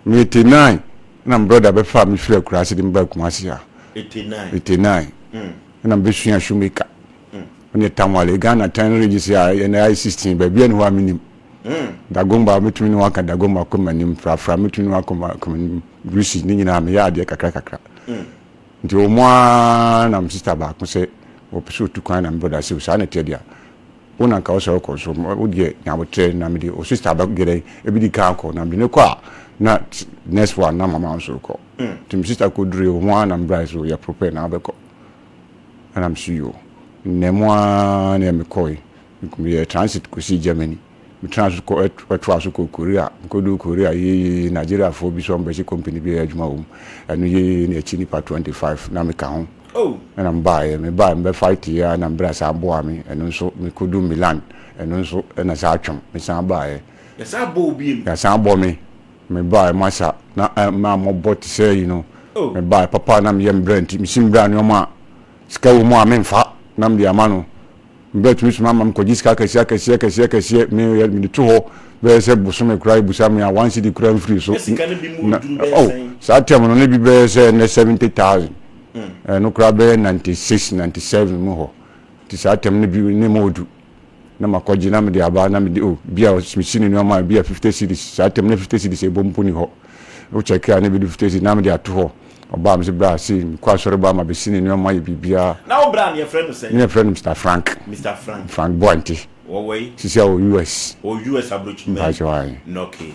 Me 89 na me brɔda bɛfaa me firi akuraase de me baa Kumasi ha. 89. 89. Ɛna mebɛsua shoemaker. Ɛne Tamale, Ghana tan regis a ɛnɛ ayɛ 16, baabi a ne hɔ a menim. Dagomba, mɛtumi ne waka Dagomba kɔ m'anim, Frafra, mɛtumi ne wakɔ m'anim, Grusi, ne nyinaa meyɛ adeɛ kakra kakra. Nti wɔn ara na me sista baako sɛ wɔpɛ sɛ ɔtu kwan na me brɔda sɛ saa na ɛteɛ deɛ a, Wo na nka wosɔre kɔ so, wo deɛ nya aboterɛ na mede wo sister bɛ gɛrɛ ebi di kan akɔ na mede ne kɔ a na next one na mama nso kɔ. Nti me sister kɔ duru ho ara na me bra so yɛ prepare na wabɛkɔ. Ɛna me so yo. Nnɛ mu ara na mekɔe. Meyɛ transit kɔsi Germany. Me tena so kɔ ɛtoa so kɔ Korea. Mekɔduru Korea yeyeye Nigeriafoɔ bi sɛ wɔbɛhyɛ company bi a ɛyɛ adwuma wɔ mu. Ɛno yeyeye na akyi nipa 25 na meka ho. Oh. Ɛna mebaeɛ, mebaeɛ mebɛ fight yɛ ara na me bra san boaa me, ɛno nso mekɔduu Milan, ɛno nso ɛna saa twam, mesan baeɛ. Yɛsan bɔ wo biom? Yɛsan bɔ me, mebaeɛ masa na ɛ ma mɔbɔ te sɛ yi no, Oh. mebaeɛ papa na meyɛ me bra nti, mesi me bra nneɛma a sika wɔ mu a memfa na mede ama no. Mbrɛ tumi soma ma mekɔgye sika akɛseɛ akɛseɛ akɛseɛ akɛseɛ me yɛ mede to hɔ bɛyɛ sɛ bosome koraa ebusa me a one cedi koraa mfiri so. Na sika no bi mu Na duru bɛyɛ oh sɛn? saa term no ne bi bɛyɛ sɛ ɛnɛ 70,000 ɛno koraa bɛyɛ 96 97 mu hɔ nti saa term no bi ne mu odu na makɔgye na mede aba na mede oh bi a mesi ne nneɛma a bi a 50 cedis saa term no 50 cedis ɛbɔ mpo ni hɔ wo check a ne bi de 50 cedis na mede ato hɔ. Ɔbaa me sɛ bra sei, mekɔ asɔre ba ma bɛsi ne nneɛma yɛ biribiara. Na wo bra no yɛfrɛ no sɛn? Ne yɛfrɛ no Mister Frank. Mister Frank. Frank Boante. Wɔwɔ yi? Sisi a wɔ US. Wɔ US aburokyi mɛn. Mpakyɛw ae. Okay.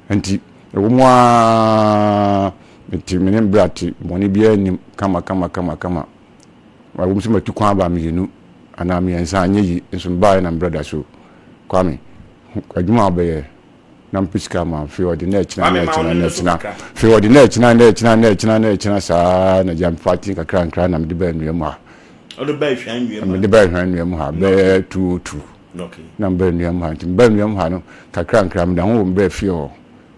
Nti ɛwɔ mu aa mete me ne bra te bɔne biara nnim kama kama kama kama. Ɛwɔ mu sɛ matu kwan aba mmienu anaa mmiɛnsa anyɛ yi nso mebaeɛ na me brada so Kwame adwuma a wobɛyɛ na mpɛ sika ma afei ɔde na ɛkyena na ɛkyena na ɛkyena afei ɔde na ɛkyena na ɛkyena na ɛkyena na ɛkyena saa na gya mfa ti kakra nkra na mede baa nnua mu ha. Ɔde baa ehwan nnua mu ha. Mede baa ehwan nnua mu ha bɛyɛ 202. Na mbaa nnua mu ha nti mbaa nnua mu ha no kakra nkra meda ho wɔ mbaa fie hɔ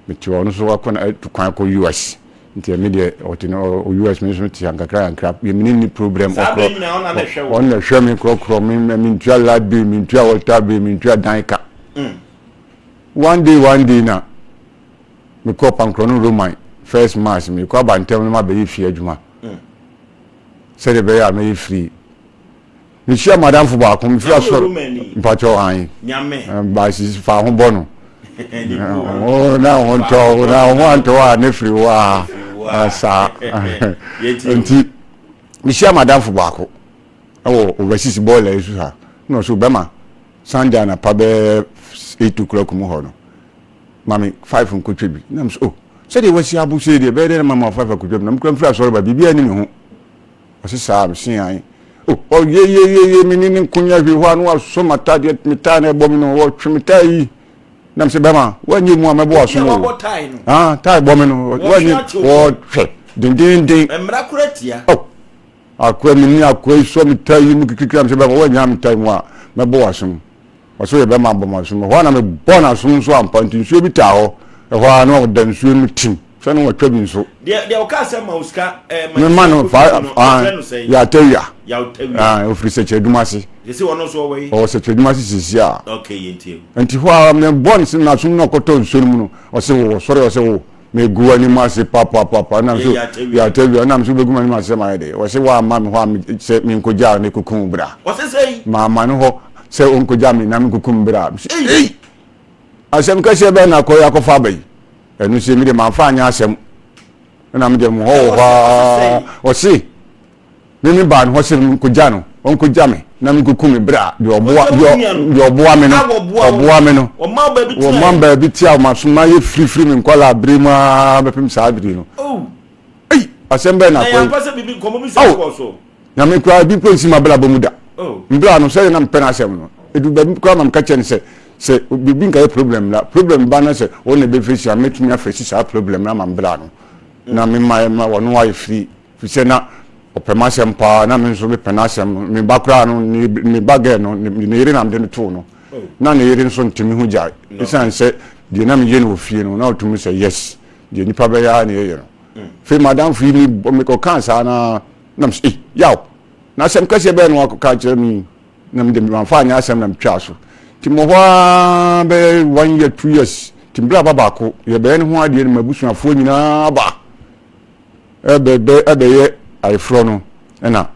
mete hɔ no so akɔ na atu kwan kɔ US nti ɛmi deɛ ɔte no ɔ US mi nso te ha nkakra nkra yɛ mi ni problem ɔkorɔ ɔno na ɛhwɛ mi korɔkorɔ mi mi ntua light bill mi ntua water bill mi ntua dan ka. One day one day na mekɔɔ Pankrɔno Roman first mass mekɔ aba ntɛm no mabɛyɛ fie adwuma sɛdeɛ ɛbɛyɛ a mɛyɛ free. Mehyia madamfo baako mefiri asɔre mpakyɛw an baasi fa ho bɔ no na ho ntɔ na ho antɔ a ne firi hɔ a saa nti mehyia madamfo baako ɛwɔ overseas bɔɔla yi so ha na ɔso bɛma Sunday anapa bɛyɛ 8 o'clock mu hɔ no, ma me 5 nkotwa bi. Na mesɛ, oh, sɛdeɛ wasi abo sei deɛ, ɛbɛyɛ dɛn na mama wo 5 akotwa bi? Na mekura mfiri asɔre ba, biribiara nni me ho. Ɔse saa, mese ae. Oh, ɔyeyeyeye, me ne ne nkonya hwee hɔ a na wasɔ m'atadeɛ, me tae na ɛbɔ me no, ɔtwe me tae yi. Na mesɛ, bɛma, woanyɛ mu a mɛbɔ w'asom o. Ah, tae bɔ me no, woanyɛ, wɔtwɛ dendenden. Mmara kora tia. Oh, Akoa me ni akoa yi sɔ me tae yi mu kikirikiri a mesɛ bɛma woannya me tae mu a mɛbɔ w'asom. Ɔsɛ woyɛ bɛma bɔ m'asom. Ɛhɔ a na mebɔ n'asom nso ampa nti nsuo bi taa hɔ. Ɛhɔ a na ɔda nsuo no mu tim sɛ na watwa bi nso. Deɛ deɛ ɔkaa sɛ ma wo sika ɛɛ ma Mema no fa no yɛfrɛ no sɛn? Yawtawia. Yawtawia. Ah, ofiri Sɛkyɛdum ase. Sese ɔno nso ɔwɔ yi? Ɔwɔ Sɛkyɛdum ase sisi a. Okay, yɛntie o. Nti hɔ a mebɔ n'asom na ɔkɔtɔ nsuo no mu no ɔsɛ wo ɔsɔre ɔsɛ wo. Megu w'anim ase papapapa nam so yɛatawia nam so bɛgu m'anim ase sɛ mayɛ de wɔse woamma me hɔ a sɛ menkɔgyaa ne kukum bra maama no hɔ sɛ ɔnkɔgya me na menkukum bra ei asɛm kɛseɛ bɛɛ na akɔyɛ akɔfa aba yi ɛno sɛ mede mamfa anyɛ asɛm ɛna mede mo hɔ wɔ hɔ a ɔse Me me baa ne hɔ sɛ menkɔgya no, ɔnkɔgya me na menkɔku me bra, deɛ ɔboa deɛ ɔboa me no, ɔboa me no, wɔma baabi te a wɔma so ma yɛ firifiri me nkwadaa bere mu ara bɛpem saa bere no. Ei, asɛm bɛn na akɔyi. Awo, nyame koraa ebi mpo nsi m'abrabɔ mu da. Mbra no sɛdeɛ na mepɛ n'asɛm no, edu baabi koraa ma meka kyerɛ no sɛ sɛ biribi nka yɛ problem la, problem ba na sɛ wɔn na ɛbɛfesi a, mɛtumi afesi saa problem no ama mbra no na mema wɔn ayɛ free. Firi sɛ na ɔpɛ m'asɛm paa, na me nso mepɛ n'asɛm. Me ba koraa no, ne me ba gɛɛ no, ne yere na mede no too no. Na ne yere nso nte me ho gyae. Ɛsiane sɛ deɛ na meyɛ no wɔ fie no, na ɔtumi sɛ yes, deɛ nipa bɛyɛ ara na yɛyɛ no. Afei madamfo yi me ɔkaa saa na na mesɛ, ei, yaw, na asɛm kɛseɛ bɛyɛ na wakɔka akyerɛ me yi. Na mede mamfa anyɛ asɛm na metwaa so. Nti mewɔ hɔ ara bɛyɛ one year, 2 years. Nti mbrɛ aba baako, yɛbɛyɛ no ho adeɛ no m'abusuafoɔ nyinaa ba ɛbɛbɛ ɛbɛyɛ ayeforɔ no ɛna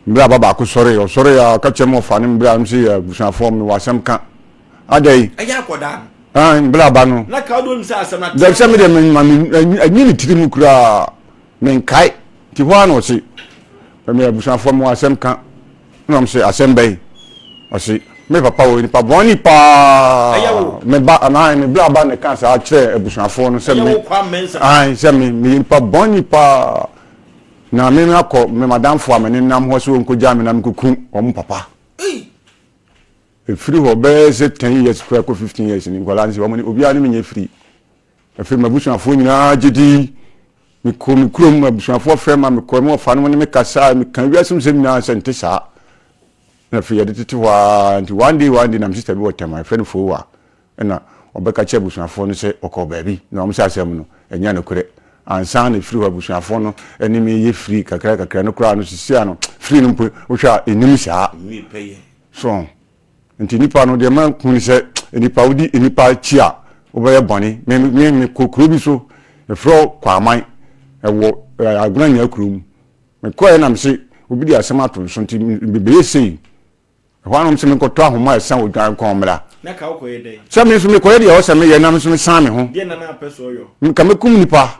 mbrɛ aba baako sɔre ɔsɔre a ɔka kyerɛ me ɔfa ne mbrɛ a sɛ yɛ abusuafoɔ mewɔ asɛm ka adɛn. Ɛyɛ akɔdaa no. Ah, mbrɛ aba no. Na ka wode onim sɛ asɛm no atea. Dɛm sɛ me deɛ ma me anyi ne tiri mu koraa menkae nti hɔ ara na ɔse me abusuafoɔ mewɔ asɛm ka. Ɛna ɔmo se, Asɛm bɛn? Ɔse, Me papa ɔyɛ nipa bɔne paa. Ɛyɛ wo? Me ba, ae, me bra ba na ɛkaa saa kyerɛɛ abusuafoɔ no sɛ Ɛyɛ me, wo Kwame Mensah? ae, sɛ me, meyɛ nipa bɔne paa. Na me makɔ me madamfo a me ne nam hɔ sɛ ɔnkɔgyaa me na menkɔku wɔn papa. Ei! Ɛfiri hɔ bɛyɛ sɛ 10 years koraa kɔ 15 years ni, nkwadaa no sɛ wɔn ne, obiara ne me nyɛ free. Afei m'abusuafoɔ nyinaa gye di. Mekɔɔ me kurom, m'abusuafoɔ frɛ ma mekɔɛ, me wɔfa no ne me kasaa, meka wiase mu sɛm nyinaa sɛ nte saa. Na afei yɛde tete hɔ ara nti one day one day na me sister bi wɔ Tema, yɛfrɛ no Fowa, ɛna ɔbɛka kyerɛ abusuafoɔ no sɛ ɔkɔɔ baabi na wɔn sɛ asɛm no ɛnyɛ nokorɛ. Ansa na ɛfiri hɔ abusuafoɔ no ne me yɛ free kakra kakra no koraa no sisi a no free no mpo wohwɛ a ɛnim saa. So Nti nipa no deɛ mahu ne sɛ nipa wodi nipa akyi a wobɛyɛ bɔne. Me me mekɔ kuro bi so yɛfrɛ hɔ Kwaman ɛwɔ Agona Nyaa kuro mu. Mekɔɛ na mese obi de asɛm ato nso nti mebɛyɛ sei. Ɛhɔ ara na wɔn sɛ menkɔtɔ ahoma a ɛsa odwan kɔn mmra. Na ka wokɔyɛ dɛn? Sɛ me nso mekɔyɛ deɛ ɛwɔ sɛ meyɛ na me nso mesan me ho. Deɛ na na apɛ sɛ ɔyɔ? Nka mɛkum nipa.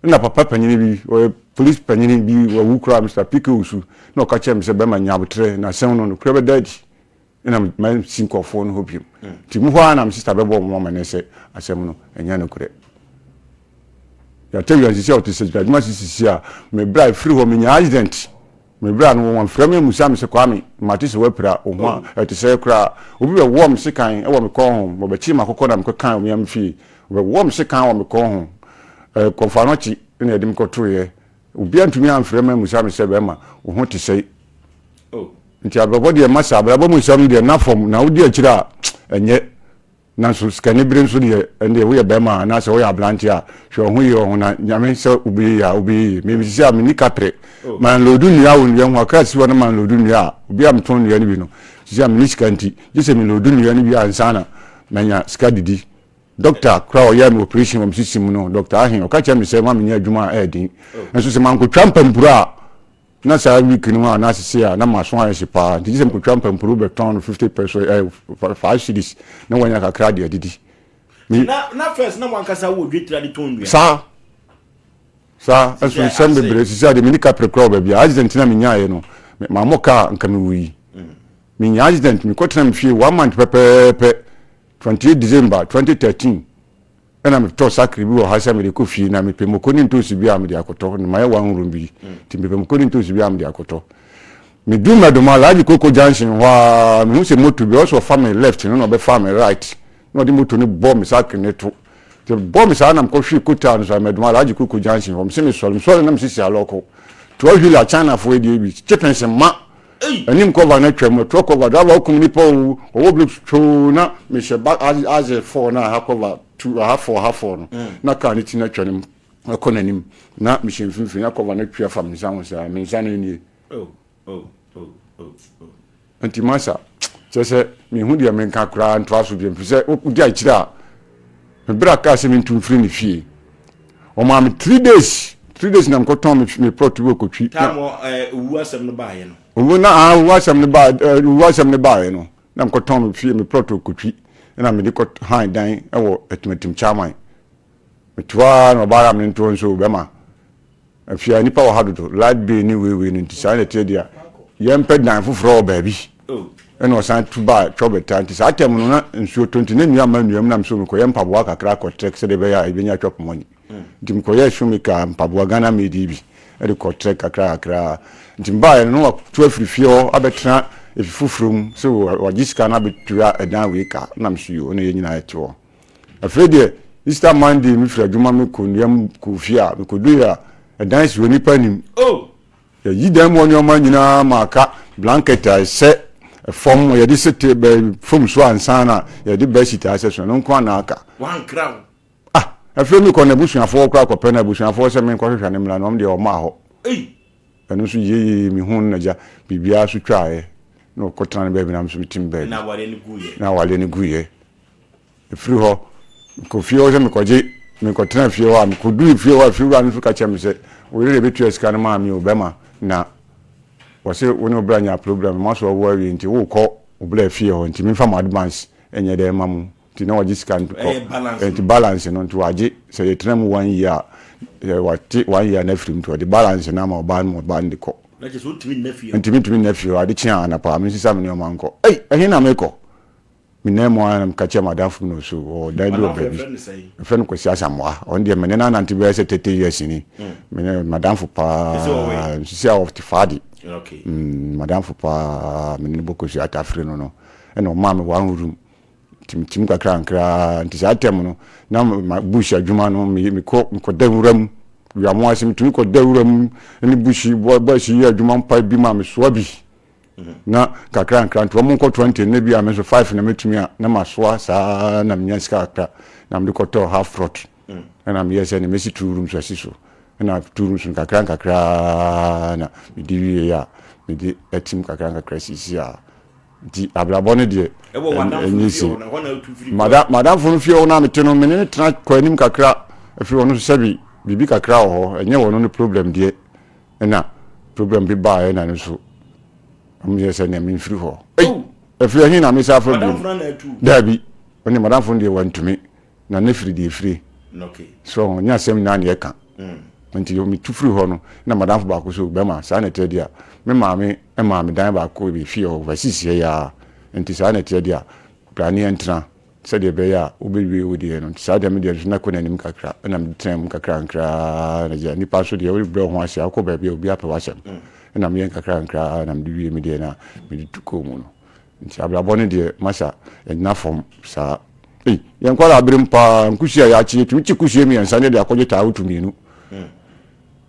Nna papa panyin bi, ɔyɛ police panyin bi, wawu koraa, Mister PK Owusu, na ɔka kyerɛɛ me sɛ, Bɛrima, nya aboterɛ, na asɛm no, nokorɛ bɛda adi. Nna mansi nkorɔfoɔ no hɔ bio. Nti mu hɔ ara na me sista bɛbɔɔ me amanneɛ sɛ asɛm no, ɛnyɛ nokorɛ. Yɛatɛ wiase sisi a ɔte sɛ adwuma si sisi a, me bra firi hɔ, menya accident. Me bra no, wɔamfrɛ me ammusa me sɛ, Kwame, mate sɛ woapira, wo ho a, ɛte sɛɛ koraa. Obi bɛwɔɔ me sekan wɔ me kɔn ho, wɔbɛkyee me akokɔ na mekɔkaa wɔ me yam fie. Wɔbɛwɔɔ me sekan wɔ me kɔn ho. Ɛɛ, Kɔmfoanɔkye na yɛde me kɔtoeɛ. Obiara antumi amfrɛ me ammusa me sɛ, Bɛrima, wo ho te sɛn? Nti abrabɔ deɛ, masa, abrabɔ mu nsɛm deɛ, nna fam, na wodi akyire a, ɛnyɛ. Nanso sikanibere nso deɛ, ɛndeɛ woyɛ barima anaasɛ woyɛ aberanteɛ a, hwɛ wo ho yie wɔ ho na Nyame sɛ wobɛyɛ yie a, wobɛyɛ yie. Me sisi a menni kaprɛ, manloadu nnua wɔ nnua ho, akra si hɔ na manloadu nnua a, obi a metɔn nnua no bi no, sisi a menni sika nti, gye sɛ meloadu nnua no wie ansa na manya sika didi. Dɔkta koraa a ɔyɛɛ me operation wɔ me sisi mu no, Dɔkta Ahen, ɔka kyerɛɛ me sɛ mma menyɛ adwuma a ɛyɛ den. Nanso sɛ mankɔtwa mpampuro a, Na saa week no a na asese a na maso ayɛ hye paa nti gyesɛ mekɔtwa mpampuro bɛtɔn no 50 peso eh, 5 cedis na wanya kakra de adidi. Me, na na first na wankasa wɔ dwetira de tɔn nnua. Saa saa ɛso nsɛm bebree sisi ade meni kapre koraa wɔ baabi a accident na menyaeɛ no mammɔ kaa nka mewui. Menya accident mekɔtena me fie one month pɛpɛɛpɛ 28 December 2013 Ɛna metɔɔ sakre bi wɔ ha sɛ mede kɔ fie na mepɛ moko ne ntoosi bi a mede akɔtɔ na mayɛ one room bi nti mepɛ moko ne ntoosi bi a mede akɔtɔ. Medu Mmɛdoma Alhaji Koko junction hɔ a mehu sɛ moto bi ɔsɛ ɔfa me left no na ɔbɛfa me right na ɔde moto no bɔ me sakre no to nti bɔ me saa na mekɔhwee kota no so Mmɛdoma Alhaji Koko junction hɔ mese mesɔre mesɔre na mesisi alɔko toa wheeler Chinafoɔ deɛ bi chippings ma Anim cover no atwam, ɛtoɔ cover, driver wokum nipa oo, ɔwɔ blokes twoo na mehyɛ ba aze four na aha cover two, aha four, aha four no, na car no ti no atwa ne mu, ɛkɔ n'anim, na mehyɛ mfimfini na cover no atwi afa me nsa ho saa, me nsa no nie. Nti masa, kyerɛ sɛ mehu deɛ menka koraa ntoa so biom, firi sɛ wodi akyire a, Me bra kaa sɛ mentu mfiri ne fie. Ɔmaa me 3 days, 3 days na mekɔtɔn me me plot bi wɔ Kotwi. Time ɛ owu asɛm no baayɛ no. Owu na ah owu asɛm no baa ɛ owu asɛm no baayɛ no na mekɔtɔn me fie me plot wɔ Kotwi ɛna mede kɔ han dan ɛwɔ Atimatim Chairman. Metoa na ɔbaa me ntoɔ nso bɛma. Afei a nnipa wɔ ha dodo, light bill ne wei wei no nti saa na ɛteɛ deɛ a, yɛmpɛ dan foforɔ wɔ baabi. Ɛna ɔsan tu baa Twɔbɛta nti saa tɛm no na nsuo tɔ nti na nnua mma nnua mu na mesɛ mekɔyɛ mpaboa kakra akɔ trek sɛdeɛ ɛbɛyɛ a yɛbɛnya chop money. Nti mekɔyɛɛ shoemaker mpaboa Ghana made yi bi de kɔ trek kakra kakra. Nti mebaeɛ no na watu afiri fie hɔ abɛtena efi foforɔ mu sɛ wagye sika no abɛtua ɛdan wei ka na mesɛ yoo na yɛn nyinaa yɛte hɔ. Afei deɛ Easter Monday mefiri adwuma mekɔ nnua mu kɔɔ fie a mekɔduiɛ a ɛdan si hɔ nnipa nnim. Oh! Yɛyi dan mu hɔ nneɛma nyinaa ma aka blanket a ɛsɛ fam yɛde sɛ te bɛ fam so ansa na yɛde bedsheet a ɛsɛ so ɛno nko ara na aka. Wankra wo. Ah! Afei mekɔ n'abusuafoɔ koraa kɔpɛ no abusuafoɔ sɛ menkɔhwehwɛ no mmra no wɔn deɛ wɔmmaa hɔ. Ei! Ɛno nso yeyeye mehuu no na gya biribiara so twaeɛ na ɔkɔtena ne baabi na me nso metim baabi. Na awareɛ no guiɛ. Na awareɛ no guiɛ. Ɛfiri hɔ, mekɔ fie hɔ sɛ mekɔgye, mekɔtena fie hɔ a, mekɔduru fie hɔ a, fiewura no nso ka kyerɛ me sɛ, wo yere bɛtua sika no maa me o, bɛrima, na wɔse wo ne wo bra nya problem, moaso awo awie nti worekɔ wo bra fie hɔ nti memfa mo advance nyɛ dɛn mma mo. Nti na wɔgye sika no kɔ. Nti balance no nti wagye, sɛ yɛtena mu one year a, sɛ wate one year no afiri mu nti ɔde balance no ama ɔbaa no ma ɔbaa no de kɔ. Na kyerɛ sɛ wontumi nna fie hɔ? Nti mentumi nna fie hɔ, ade kye a anapa a mensesa me nneɛma nkɔ. Ei, ɛhe na mekɔ? Me nan mu ara na meka kyerɛɛ m'adamfo bi na ɔso ɔwɔ dan bi wɔ baabi. Mefrɛ no Kwasi Asamoah. Ɔno deɛ me ne no anante bɛyɛ sɛ 30 years ni. Me ne m'adamfo paa. Sisi a ɔte Faadi. M'adamfo paa me ne no bɔ kosua atafere no no. Ɛna ɔmaa me one room. Nti metim kakra nkra. Nti saa tɛm no na ma bush adwuma no mekɔ mekɔda nwura mu. Wiamo ase metumi kɔda nwura mu ne bush boys yɛ adwuma mpa bi ma mesoa bi. Na nkakrankra nti wɔn nkɔ 20 na bi a me nso 5 na mɛtumi a na masoa saa na menya sika kakra na mede kɔtɔɔ half plot ɛna meyɛ sɛ ne mɛsi two rooms asi so ɛna two rooms no kakra nkakra na mede wie a mede atim kakra nkakra sisi a nti abrabɔ no deɛ ɛnyɛ si madamfo no fie hɔ no a mete no mene ne tena kɔ anim kakra afiri ɔno nso sɛbi biribi kakra wɔ hɔ ɛnyɛ wɔno no problem deɛ Ɛna problem bi baeɛ na no nso ɔmo yɛ sɛ nea memfiri hɔ. Ei! Ɛfiri ɛhe na mesa afa bio? Daabi, ɔne madamfo no deɛ wantumi, na ne firi deɛ efire. So ɔnyɛ asɛm nyinaa na ɛka. Nti metu firi hɔ no, na madamfo baako so bɛma saa na ɛteɛ deɛ a, me maame maa me dan baako wɔ fie hɔ, overseas yɛ yaa. Nti saa na ɛteɛ deɛ a, bra ne yɛntena. Sɛdeɛ ɛbɛyɛ a wobɛwie wo deɛ no. Nti saa deɛ me deɛ nso na kɔ n'anim kakra, ɛna mede tenaa mu nkakrankra ara na gya nipa nso deɛ wobrɛ wo ho ase a wokɔ baabi a obiara pɛ w'asɛm. Ɛna meyɛ nkakrankra ara na mede wie me deɛ no a mede tu kɔɔ mu no. Nti abrabɔ no deɛ masa ɛnna fam saa. Ei, yɛn nkwadaa berem paa nkusie a yɛakye yɛtumi kye kusie mmiɛnsa ne de akɔgye taawoto mmienu.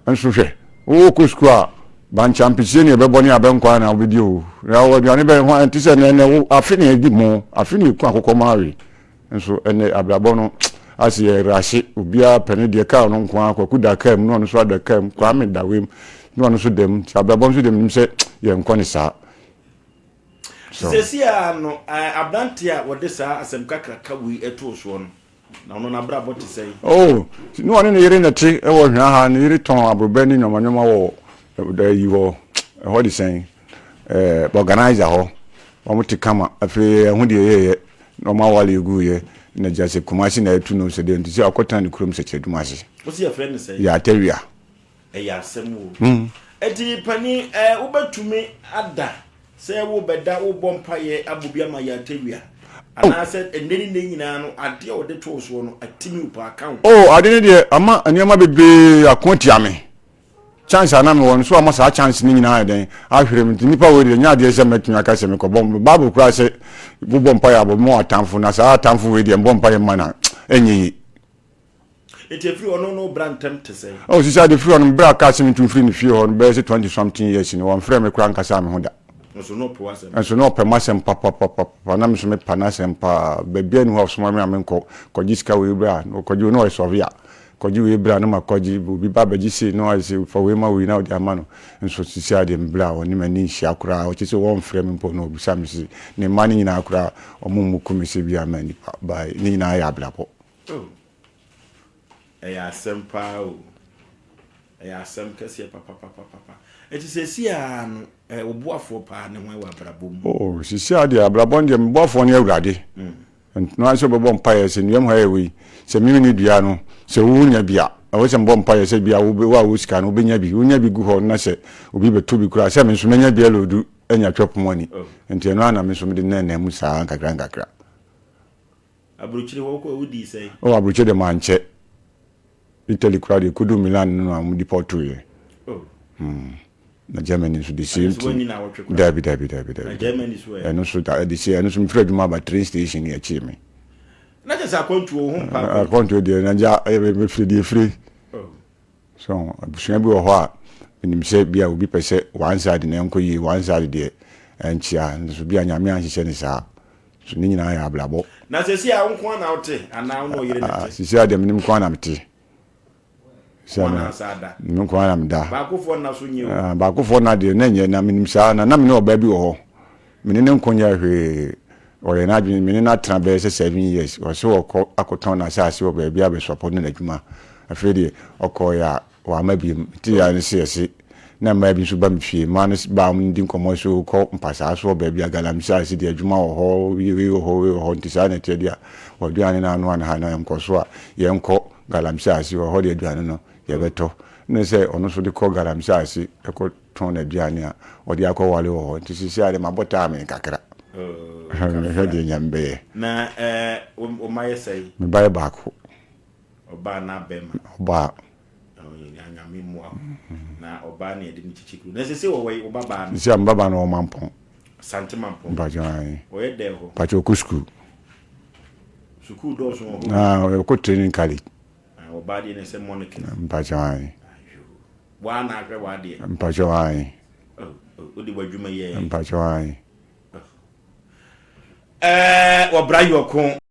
Nso hwɛ, wokɔ sukuu a, bankye ampesie ne ɛbɛbɔ ne abɛnkwan na wobɛdi o. Na wɔ aduane bɛn ho a ɛnte sɛ ɛnɛ ɛnɛ wo afe na ɛdi mo, afe na ɛku akokɔ ma awe. Nso ɛnɛ abrabɔ no ase yɛ rahye, obiara pɛ ne deɛ kaa no nko ara, Kwaku da kaa mu na ɔno nso ada kaa mu, Kwame da wei mu na ɔno nso da mu. Nti abrabɔ nso deɛ menim sɛ yɛnkɔ ne saa. So. Seesei ara no, aberanteɛ a wɔde saa asɛm kakraka wei too soɔ no, Na ɔno n'abrabɔ te sɛn? Oh, ne ɔne ne yere na ɛte wɔ Hwea ha. Ne yere tɔn aborɔbɛ ne nneɛma nneɛma wɔ ayi hɔ. Ɛhɔ de sɛn? Ɛɛ, organizer hɔ. Wɔn te kama. Afei ɛho deɛ ɛyɛyɛ na wɔn awale eguiɛ. Na gya sɛ Kumasi na ɛtu no sɛ deɛ nti sɛ ɔkɔtena ne kurom sɛ Kyerɛdum ase. Wosi yɛfrɛ no sɛn? Yɛ Atawia. Ɛyɛ asɛm o. Eti panin ɛɛ wobɛtumi ada Sɛ wo bɛda wo bɔ mpaeɛ abɔ bi ama yɛ atawia anaasɛ ɛnɛ ne nɛ nyinaa no adeɛ a ɔde too soɔ no atimi wo paa ka wo. Oh ade no deɛ ama nneɛma bebree ako atia me chance a na mewɔ no so ama saa chance no nyinaa ayɛ dɛn ahwere me nti nipa wei deɛ nyɛ adeɛ sɛ mɛtumi aka sɛ mekɔbɔ bible koraa sɛ wobɔ mpaeɛ abɔ ma w'atamfo na saa atamfo wei deɛ mbɔ mpaeɛ mma na ɛnyɛ yie. Eti efiri hɔ no no bra ntɛm te sɛn? Oh sisi ade firi hɔ no bere a kaa sɛ metu mfiri ne fie hɔ no bɛyɛ sɛ 20 something years ni wɔmfrɛɛ me koraa nkasaa me ho da. Nso na ɔpɛ w'asɛm. Nso na ɔpɛ m'asɛm papapapapa na me nso mepa n'asɛm paa baabiara nni hɔ a ɔsoma me a menkɔ kɔgye sika wei bra na ɔkɔgye wei na ɔyɛ sɔvea kɔgye wei bra na makɔgye obi ba abɛgye sei na ɔayɛ sei fa wei ma wei na ɔde ama no nso sisi adeɛ me bra ɔne m'ani nhyia koraa ɔkyɛ sɛ wɔmfrɛ me mpo na ɔbisa me se ne mma no nyinaa koraa ɔmo mmuku me sɛ bi ama nipa ba ne nyinaa yɛ abrabɔ. Oh, ɛyɛ asɛm paa o. Ɛyɛ asɛm kɛseɛ papapapapa. Eti seesei ara no, eh, wo boafoɔ paa ne hwan wɔ abrabɔ mu? Oh, seesei ara deɛ, abrabɔ no deɛ, me boafoɔ ne Awurade. Ɛno ara sɛ wobɛbɔ mpaeɛ sɛ nnuam ha yɛ wei, sɛ me menni dua no, sɛ wonya bi a, ɛwɔ sɛ mebɔ mpaeɛ sɛ bia wo a wowɔ sika no, wobɛnya bi. Wonya bi gu hɔ na sɛ obi bɛtɔ bi koraa, sɛ me nso mɛnya bi aloodu anya twapom ani. Nti ɛno ara na me nso mede nenam mu saa nkakra nkakra. Aburokyire hɔ wokɔɛ wodii sɛn? Oh aburokyire deɛ mankyɛ. Italy koraa deɛ ɛkɔduu Milan no na wɔn deport yɛ. Oh. Hmm. Na Germany nso the same thing. Wanyi na awɔtwe koraa. Dabi dabi dabi dabi. Na Germany so ɛ? Ɛno nso da the same ɛno nso mefiri adwuma aba train station ne ɛkyee me. Na kyɛ sɛ akwantuo wo ho mpa akwantuo. Akwantuo deɛ na gya mefiri deɛ efire. Oh. So abusua bi wɔ hɔ a, menim sɛ bi a obi pɛ sɛ one side na ɛnkɔ yie, one side deɛ ɛnkyea, nso bi a Nyame anhyehyɛ no saa. So ne nyinaa yɛ abrabɔ. Na seesei a wo nko ara na wote anaa wo ne ɔyere na ɛte? Seesei a deɛ me nko ara na mete. Wo nko ara na saa da? Me nko ara na meda. Baakofoɔ nna so nyɛ o. Baakofoɔ nna deɛ na ɛnyɛ, na menim saa, na na me ne ɔbaa bi wɔ hɔ. Me ne no nko nyɛɛ hwee. Ɔyɛ n'adwene, me ne no atena bɛyɛ sɛ 7 years. Ɔsɛ ɔkɔ akɔtɔn n'asase wɔ baabi abɛsɔpɔ no n'adwuma. Afei deɛ ɔkɔɔyɛ a wama biom. Nti yɛ ne sɛ yɛse na mmaa bi nso ba me fie. Mmaa no baa wɔn di nkɔmmɔ so kɔ mpasaa so wɔ baabi a galamsey ase deɛ adwuma wɔ hɔ, wei wɔ hɔ, wei wɔ hɔ. Nti saa na ɛteɛ deɛ a wɔaduane no anoa no ha na nkɔ so a yɛnkɔ galamsey ase wɔ hɔ deɛ aduane no yɛbɛtɔ. Ne sɛ ɔno nso de kɔ galamsey ase ɛkɔ tɔn n'aduane a ɔde akɔwale wɔ hɔ. Nti sisi a de mabɔ taa me kakra. Mehwɛ deɛ Nyame bɛyɛ. Na wo mma yɛ sɛn? Me ba yɛ baako. Ɔbaa anaa bɛrima? Ɔbaa. Nyame mmoa wo. Na ɔbaa na yɛde no kyikyi kuro. Na sese wɔwɔ yi, wo ba baa no? Sisi a me ba baa no wɔ Mampɔn. Asante Mampɔn. Mpakyɛ ae. Ɔyɛ dɛn hɔ? Mpakyɛ ɔkɔ sukuu. Sukuu dɔɔso wɔ hɔ? Ah, ɔkɔ training college. Ah, ɔbaa deɛ na ɛsɛ Monica. Mpakyɛ ae. Waa na ahwɛ w'adeɛ. Mpakyɛ ae. Oh, oh, wode w'adwuma yɛ. Mpakyɛ ae. Ɛɛ, wɔbra yɔko.